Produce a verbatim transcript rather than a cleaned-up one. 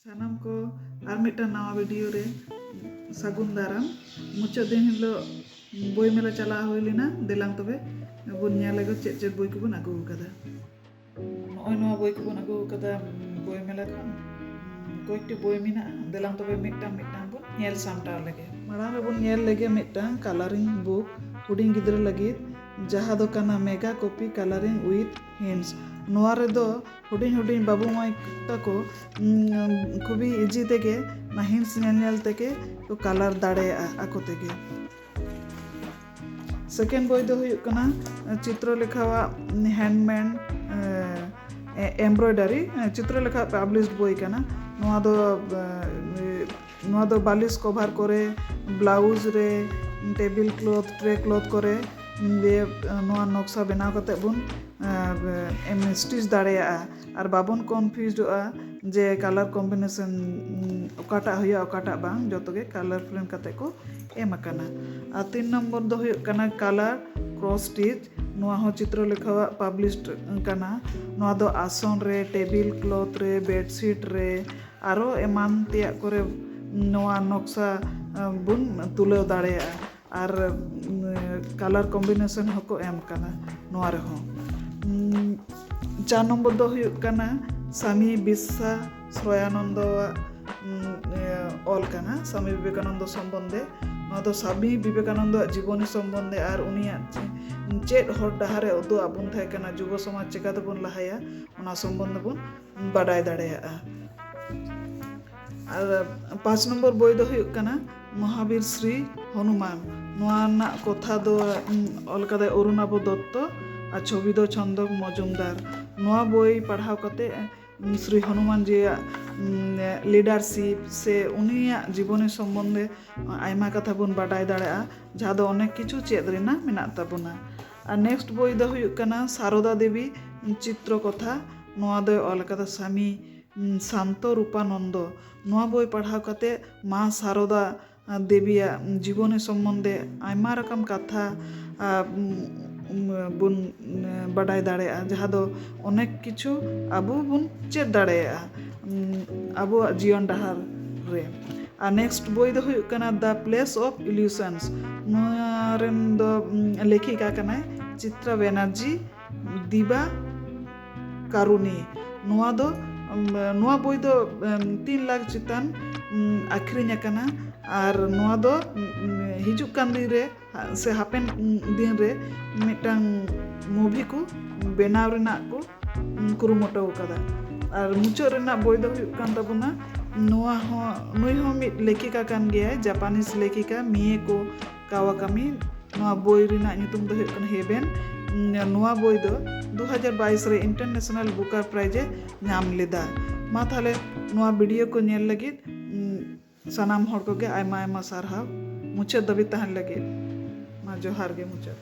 ᱥᱟᱱᱟᱢ ᱠᱚ ᱟᱨ ᱢᱤᱫᱴᱟᱝ ᱱᱟᱣᱟ ᱵᱷᱤᱰᱤᱭᱳ ᱨᱮ ᱥᱟᱹᱜᱩᱱ ᱫᱟᱨᱟᱢ᱾ ᱢᱩᱪᱟᱹᱫ ᱫᱤᱱ ᱦᱤᱞᱳᱜ ᱵᱳᱭ ᱢᱮᱞᱟ ᱪᱟᱞᱟᱣ ᱦᱩᱭ ᱞᱮᱱᱟ᱾ ᱫᱮᱞᱟᱝ ᱛᱚᱵᱮ ᱵᱚᱱ ᱧᱮᱞ ᱞᱮᱜᱮ ᱪᱮᱫ ᱪᱮᱫ ᱵᱳᱭ ᱠᱚᱵᱚᱱ ᱟᱹᱜᱩ ᱟᱠᱟᱫᱟ᱾ ᱱᱚᱜᱼᱚᱭ ᱱᱚᱣᱟ ᱵᱳᱭ ᱠᱚᱵᱚᱱ ᱟᱹᱜᱩ ᱟᱠᱟᱫᱟ ᱵᱳᱭ ᱢᱮᱞᱟ ᱠᱷᱚᱱ᱾ ᱠᱚᱭᱮᱠᱴᱤ ᱵᱳᱭ ᱢᱮᱱᱟᱜᱼᱟ᱾ ᱫᱮᱞᱟᱝ ᱛᱚᱵᱮ ᱢᱤᱫᱴᱟᱝ ᱢᱤᱫᱴᱟᱝ ᱵᱚᱱ ᱧᱮᱞ ᱥᱟᱢᱴᱟᱣ ᱞᱮᱜᱮ᱾ ᱢᱟᱲᱟᱝ ᱨᱮᱵᱚᱱ ᱧᱮᱞ ᱞᱮᱜᱮ ᱢᱤᱫᱴᱟᱝ ᱠᱟᱞᱟᱨᱤᱝ ᱵᱩᱠ ᱦᱩᱰᱤᱧ ᱜᱤᱫᱽᱨᱟᱹ ᱞᱟᱹᱜᱤᱫ, ᱡᱟᱦᱟᱸ ᱫᱚ ᱠᱟᱱᱟ ᱢᱮᱜᱟ ᱠᱚᱯᱤ ᱠᱟᱞᱟᱨᱤᱝ ᱩᱭᱤᱛᱷ ᱦᱤᱱᱴᱥ᱾ ᱱᱚᱣᱟ ᱨᱮᱫᱚ ᱦᱩᱰᱤᱧ ᱦᱩᱰᱤᱧ ᱵᱟᱹᱵᱩ ᱢᱟᱹᱭ ᱛᱟᱠᱚ, ᱩᱢ, ᱠᱷᱩᱵᱤ ᱤᱡᱤ ᱛᱮᱜᱮ ᱚᱱᱟ ᱦᱤᱱᱴᱥ ᱧᱮᱞ ᱧᱮᱞ ᱛᱮᱜᱮ ᱠᱚ ᱠᱟᱞᱟᱨ ᱫᱟᱲᱮᱭᱟᱜᱼᱟ ᱟᱠᱚ ᱛᱮᱜᱮ᱾ ᱥᱮᱠᱮᱱᱰ ᱵᱳᱭ ᱫᱚ ᱦᱩᱭᱩᱜ ᱠᱟᱱᱟ ᱪᱤᱛᱨᱚᱞᱮᱠᱷᱟᱣᱟᱜ ᱦᱮᱱᱰᱢᱮᱰ ᱮᱢᱵᱨᱚᱭᱰᱟᱨᱤ, ᱪᱤᱛᱨᱚᱞᱮᱠᱷᱟ ᱯᱟᱵᱽᱞᱤᱥᱰ ᱵᱳᱭ ᱠᱟᱱᱟ᱾ ᱱᱚᱣᱟ ᱫᱚ ᱱᱚᱣᱟ ᱫᱚ ᱵᱟᱞᱤᱥ ᱠᱚᱵᱷᱟᱨ ᱠᱚᱨᱮ, ᱵᱞᱟᱣᱩᱡᱽ ᱨᱮ, ᱴᱮᱵᱤᱞ ᱠᱞᱚᱛᱷ, ᱴᱨᱮ ᱠᱞᱚᱛᱷ ᱠᱚᱨᱮ ᱱᱚᱣᱟ ᱱᱚᱠᱥᱟ ᱵᱮᱱᱟᱣ ᱠᱟᱛᱮ ᱵᱚᱱ ᱥᱴᱤᱪ ᱫᱟᱲᱮᱭᱟᱜᱼᱟ᱾ ᱟᱨ ᱵᱟᱵᱚᱱ ᱠᱚᱱᱯᱷᱤᱭᱩᱡᱚᱜᱼᱟ ᱡᱮ ᱠᱟᱞᱟᱨ ᱠᱚᱢᱵᱤᱱᱮᱥᱚᱱ ᱚᱠᱟᱴᱟᱜ ᱦᱩᱭᱩᱜᱼᱟ, ᱚᱠᱟᱴᱟᱜ ᱵᱟᱝ, ᱡᱚᱛᱚ ᱜᱮ ᱠᱟᱞᱟᱨ ᱯᱨᱤᱱᱴ ᱠᱟᱛᱮ ᱠᱚ ᱮᱢ ᱟᱠᱟᱱᱟ᱾ ᱟᱨ ᱛᱤᱱ ᱱᱚᱢᱵᱚᱨ ᱫᱚ ᱦᱩᱭᱩᱜ ᱠᱟᱱᱟ ᱠᱟᱞᱟᱨ ᱠᱨᱚᱥ ᱥᱴᱤᱪ᱾ ᱱᱚᱣᱟ ᱦᱚᱸ ᱪᱤᱛᱨᱚᱞᱮᱠᱷᱟᱣᱟᱜ ᱯᱟᱵᱽᱞᱤᱥᱰ ᱠᱟᱱᱟ᱾ ᱱᱚᱣᱟ ᱫᱚ ᱟᱥᱚᱱ ᱨᱮ, ᱴᱮᱵᱤᱞ ᱠᱞᱚᱛᱷ ᱨᱮ, ᱵᱮᱰᱥᱤᱴ ᱨᱮ, ᱟᱨᱚ ᱮᱢᱟᱱ ᱛᱮᱭᱟᱜ ᱠᱚᱨᱮ ᱱᱚᱣᱟ ᱱᱚᱠᱥᱟ ᱵᱚᱱ ᱛᱩᱞᱟᱹᱣ ᱫᱟᱲᱮᱭᱟᱜᱼᱟ᱾ ᱟᱨ ᱠᱟᱞᱟᱨ ᱠᱚᱢᱵᱤᱱᱮᱥᱚᱱ ᱦᱚᱸᱠᱚ ᱮᱢ ᱠᱟᱱᱟ ᱱᱚᱣᱟ ᱨᱮᱦᱚᱸ᱾ ᱪᱟᱨ ᱱᱚᱢᱵᱚᱨ ᱫᱚ ᱦᱩᱭᱩᱜ ᱠᱟᱱᱟ ᱥᱟᱢᱤ ᱵᱤᱥᱥᱟ ᱥᱨᱚᱭᱟᱱᱚᱱᱫᱚᱣᱟᱜ ᱚᱞ ᱠᱟᱱᱟ, ᱥᱟᱢᱤ ᱵᱤᱵᱮᱠᱟᱱᱚᱱᱫᱚ ᱥᱚᱢᱵᱚᱱᱫᱷᱮ᱾ ᱱᱚᱣᱟ ᱫᱚ ᱥᱟᱢᱤ ᱵᱤᱵᱮᱠᱟᱱᱚᱱᱫᱚᱣᱟᱜ ᱡᱤᱵᱚᱱᱤ ᱥᱚᱢᱵᱚᱱᱫᱷᱮ ᱟᱨ ᱩᱱᱤᱭᱟᱜ ᱪᱮᱫ ᱦᱚᱨ ᱰᱟᱦᱟᱨᱮ ᱩᱫᱩᱜ ᱟᱵᱚᱱ ᱛᱟᱦᱮᱸ ᱠᱟᱱᱟ, ᱡᱩᱵᱚ ᱥᱚᱢᱟᱡᱽ ᱪᱮᱠᱟ ᱛᱮᱵᱚᱱ ᱞᱟᱦᱟᱭᱟ, ᱚᱱᱟ ᱥᱚᱢᱵᱚᱱᱫᱷᱮ ᱵᱚᱱ ᱵᱟᱰᱟᱭ ᱫᱟᱲᱮᱭᱟᱜᱼᱟ᱾ ᱟᱨ ᱯᱟᱸᱪ ᱱᱚᱢᱵᱚᱨ ᱵᱳᱭ ᱫᱚ ᱦᱩᱭᱩᱜ ᱠᱟᱱᱟ ᱢᱚᱦᱟᱵᱤᱨ ᱥᱨᱤ ᱦᱚᱱᱩᱢᱟᱱ᱾ ᱱᱚᱣᱟ ᱨᱮᱱᱟᱜ ᱠᱚᱛᱷᱟ ᱫᱚ ᱚᱞ ᱠᱟᱫᱟᱭ ᱚᱨᱩᱱᱟᱵᱷ ᱫᱚᱛᱛᱚ ᱟᱨ ᱪᱷᱚᱵᱤ ᱫᱚ ᱪᱷᱚᱱᱫᱚᱠ ᱢᱚᱡᱩᱢᱫᱟᱨ᱾ ᱱᱚᱣᱟ ᱵᱳᱭ ᱯᱟᱲᱦᱟᱣ ᱠᱟᱛᱮ ᱥᱨᱤ ᱦᱚᱱᱩᱢᱟᱱ ᱡᱤᱭᱟᱜ ᱞᱤᱰᱟᱨᱥᱤᱯ ᱥᱮ ᱩᱱᱤᱭᱟᱜ ᱡᱤᱵᱚᱱᱤ ᱥᱚᱢᱵᱚᱱᱫᱷᱮ ᱟᱭᱢᱟ ᱠᱟᱛᱷᱟ ᱵᱚᱱ ᱵᱟᱰᱟᱭ ᱫᱟᱲᱮᱭᱟᱜᱼᱟ, ᱡᱟᱦᱟᱸ ᱫᱚ ᱚᱱᱮᱠ ᱠᱤᱪᱷᱩ ᱪᱮᱫ ᱨᱮᱱᱟᱜ ᱢᱮᱱᱟᱜ ᱛᱟᱵᱚᱱᱟ᱾ ᱟᱨ ᱱᱮᱠᱥᱴ ᱵᱳᱭ ᱫᱚ ᱦᱩᱭᱩᱜ ᱠᱟᱱᱟ ᱥᱟᱨᱚᱫᱟ ᱫᱮᱵᱤ ᱪᱤᱛᱨᱚ ᱠᱚᱛᱷᱟ᱾ ᱱᱚᱣᱟ ᱫᱚᱭ ᱚᱞ ᱟᱠᱟᱫᱟ ᱥᱟᱢᱤ ᱥᱟᱱᱛᱚ ᱨᱩᱯᱟᱱᱚᱱᱫᱚ᱾ ᱱᱚᱣᱟ ᱵᱳᱭ ᱯᱟᱲᱦᱟᱣ ᱠᱟᱛᱮ ᱢᱟ ᱥᱟᱨᱚᱫᱟ ᱫᱮᱵᱤᱭᱟᱜ ᱡᱤᱵᱚᱱᱤ ᱥᱚᱢᱵᱚᱱᱫᱷᱮ ᱟᱭᱢᱟ ᱨᱚᱠᱚᱢ ᱠᱟᱛᱷᱟ ᱵᱚᱱ ᱵᱟᱰᱟᱭ ᱫᱟᱲᱮᱭᱟᱜᱼᱟ, ᱡᱟᱦᱟᱸ ᱫᱚ ᱚᱱᱮᱠ ᱠᱤᱪᱷᱩ ᱟᱵᱚ ᱵᱚᱱ ᱪᱮᱫ ᱫᱟᱲᱮᱭᱟᱜᱼᱟ ᱟᱵᱚᱣᱟᱜ ᱡᱤᱭᱚᱱ ᱰᱟᱦᱟᱨ ᱨᱮ᱾ ᱟᱨ ᱱᱮᱠᱥᱴ ᱵᱳᱭ ᱫᱚ ᱦᱩᱭᱩᱜ ᱠᱟᱱᱟ The Place of Illusions᱾ ᱱᱚᱣᱟ ᱨᱮᱱ ᱫᱚ ᱞᱮᱠᱷᱤᱠᱟ ᱠᱟᱱᱟᱭ ᱪᱤᱛᱨᱟ ᱵᱮᱱᱟᱨᱡᱤ ᱫᱤᱵᱟ ᱠᱟᱨᱩᱱᱤ᱾ ᱱᱚᱣᱟ ᱫᱚ ᱱᱚᱣᱟ ᱵᱳᱭ ᱫᱚ ᱛᱤᱱ ᱞᱟᱠᱷ ᱪᱮᱛᱟᱱ ᱟᱹᱠᱷᱨᱤᱧ ᱟᱠᱟᱱᱟ᱾ ᱟᱨ ᱱᱚᱣᱟ ᱫᱚ ᱦᱤᱡᱩᱜ ᱠᱟᱱ ᱫᱤᱱ ᱨᱮ ᱥᱮ ᱦᱟᱯᱮᱱ ᱫᱤᱱ ᱨᱮ ᱢᱤᱫᱴᱟᱝ ᱢᱩᱵᱷᱤ ᱠᱚ ᱵᱮᱱᱟᱣ ᱨᱮᱱᱟᱜ ᱠᱚ ᱠᱩᱨᱩᱢᱩᱴᱩ ᱟᱠᱟᱫᱟ᱾ ᱟᱨ ᱢᱩᱪᱟᱹᱫ ᱨᱮᱱᱟᱜ ᱵᱳᱭ ᱫᱚ ᱦᱩᱭᱩᱜ ᱠᱟᱱ ᱛᱟᱵᱚᱱᱟ, ᱱᱚᱣᱟ ᱦᱚᱸ, ᱱᱩᱭ ᱦᱚᱸ ᱢᱤᱫ ᱞᱮᱠᱷᱤᱠᱟ ᱠᱟᱱ ᱜᱮᱭᱟᱭ, ᱡᱟᱯᱟᱱᱤᱡ ᱞᱮᱠᱷᱤᱠᱟ ᱢᱤᱭᱮᱠᱳ ᱠᱟᱣᱟᱠᱟᱢᱤ᱾ ᱱᱚᱣᱟ ᱵᱳᱭ ᱨᱮᱱᱟᱜ ᱧᱩᱛᱩᱢ ᱫᱚ ᱦᱩᱭᱩᱜ ᱠᱟᱱᱟ ᱦᱮᱵᱮᱱ᱾ ᱱᱚᱣᱟ ᱵᱳᱭ ᱫᱚ ᱫᱩ ᱦᱟᱡᱟᱨ ᱵᱟᱭᱤᱥ ᱨᱮ ᱤᱱᱴᱟᱨᱱᱮᱥᱱᱟᱞ ᱵᱩᱠᱟᱨ ᱯᱨᱟᱭᱤᱡᱽ ᱮ ᱧᱟᱢ ᱞᱮᱫᱟ᱾ ᱢᱟ ᱛᱟᱦᱞᱮ, ᱱᱚᱣᱟ ᱵᱷᱤᱰᱤᱭᱳ ᱠᱚ ᱧᱮᱞ ᱞᱟᱹᱜᱤᱫ ᱥᱟᱱᱟᱢ ᱦᱚᱲ ᱠᱚᱜᱮ ᱟᱭᱢᱟ ᱟᱭᱢᱟ ᱥᱟᱨᱦᱟᱣ᱾ ᱢᱩᱪᱟᱹᱫ ᱫᱷᱟᱹᱵᱤᱡ ᱛᱟᱦᱮᱱ ᱞᱟᱹᱜᱤᱫ ᱢᱟ ᱡᱚᱦᱟᱨ ᱜᱮ ᱢᱩᱪᱟᱹᱫ᱾